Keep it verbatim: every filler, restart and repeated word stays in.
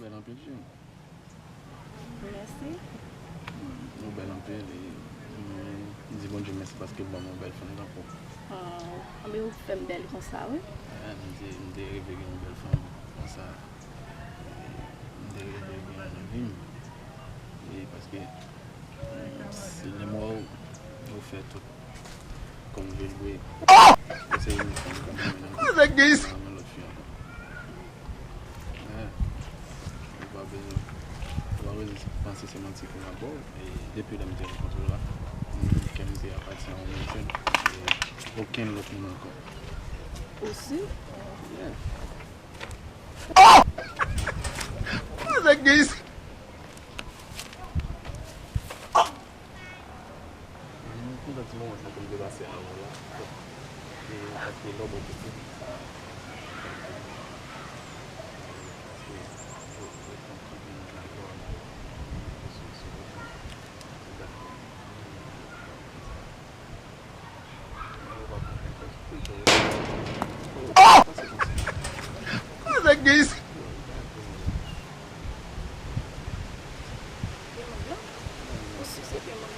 Bèl anpil, Jim. Mèsi. Nou bèl anpil e mwen di Bondye mèsi paske l ban mwen yon bèl fanm tankou w. Oh, anben ou fè m bèl konsa, wi. Eh, m te, m te reve gen yon bèl fanm konsa. M te reve gen nan vi m. E paske si lè m wè w, ou fè tout kòm vle jwe. Ou se yon fanm kòm mwen nan nan lòt fi ankò. Eh, ou pa bezwen, ou pa bezwen panse se manti ke m ap ba w. E depi lè m te rankontre w la, m, kè m te apati a yon moun sèl. E okenn lòt moun ankò. Ou si? Yeah. Nèg gen isi. M kontan ti moman sa ke m te pase avè w la. E paske lè w bon kote. Nèg gen isi. Pye manm nan? Ou si se pye manm